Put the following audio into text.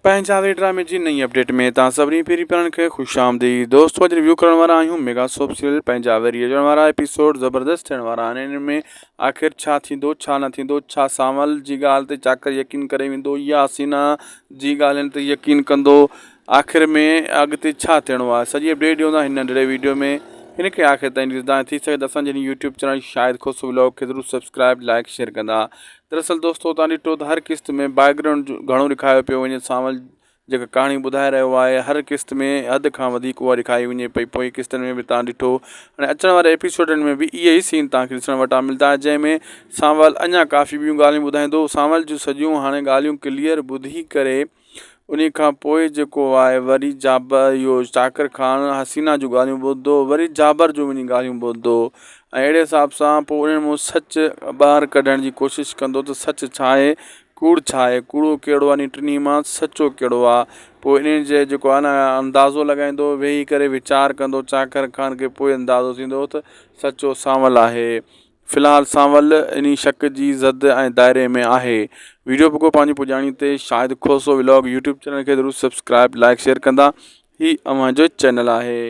پنهنجا وي ڊرامي جي نئين اپڊيٽ ۾ توهان سڀني پيري پيارن کي خوش آمديد دوستو اڄ ريويو ڪرڻ وارا آهيون ميگا سوپ سيريل پنهنجا ويري اچڻ وارا ايپيسوڊ زبردست ٿيڻ وارا آهن ان ۾ آخر ڇا ٿيندو ڇا نه ٿيندو ڇا سانول جي ڳالهه تي چاڪر يقين ڪري ويندو يا حسينا جي ڳالهين تي يقين ڪندو آخر ۾ اڳتي ڇا ٿيڻو آهي سڄي اپڊيٽ ڏيون ٿا هن ننڍڙي ويڊيو ۾ هن کي آخر تائين ڏسندا ٿي سگهي ته اسان جي YouTube channel Shahid Khoso vlog کي ضرور سبسڪرائب لائڪ شيئر ڪندا دراصل دوستو تان ڏٺو ته هر قسط ۾ بيڪ گرائونڊ گهڻو ڏيکاريو پيو وڃي سانول جيڪا ڪهاڻي ٻڌائي رهيو آهي هر قسط ۾ حد کان وڌيڪ اها ڏيکاري وڃي پئي پوئين قسطن ۾ به تان ڏٺو هاڻي اچڻ واري ايپيسوڊن ۾ به اهي ئي سين تان کي ڏسڻ وٽان ملدا جنهن ۾ سانول اڃا ڪافي ٻيون ڳالهيون ٻڌائيندو سانول جون سڄيون هاڻي ڳالهيون ڪليئر ٻڌي ڪري انهي کان پوء جيڪو آهي وري جابر اهو چاڪر خان حسينا جون ڳالهيون ٻڌندو وري جابر جون وڃي ڳالهيون ٻڌندو ۽ اهڙي حساب سان پوء انهن مان سچ ٻاهر ڪڍڻ جي ڪوشش ڪندو ته سچ ڇا آهي ڪوڙ ڇا آهي ڪوڙو ڪهڙو آهي انهن ٽنهي مان سچو ڪهڙو آهي پوء انهن جي جيڪو آهي نه اندازو لڳائيندو ويهي ڪري ويچار ڪندو چاڪر خان کي پوء اندازو ٿيندو ته سچو سانول آهي في الحال سانول انهي شڪ جي زد ۽ دائري ۾ آهي. ويڊيو پڳو پنهنجي پڄاڻي تي Shahid Khoso vlog YouTube channel کي ضرور سبسڪرائب لائيڪ شيئر ڪندا هي اوهان جو چينل آهي.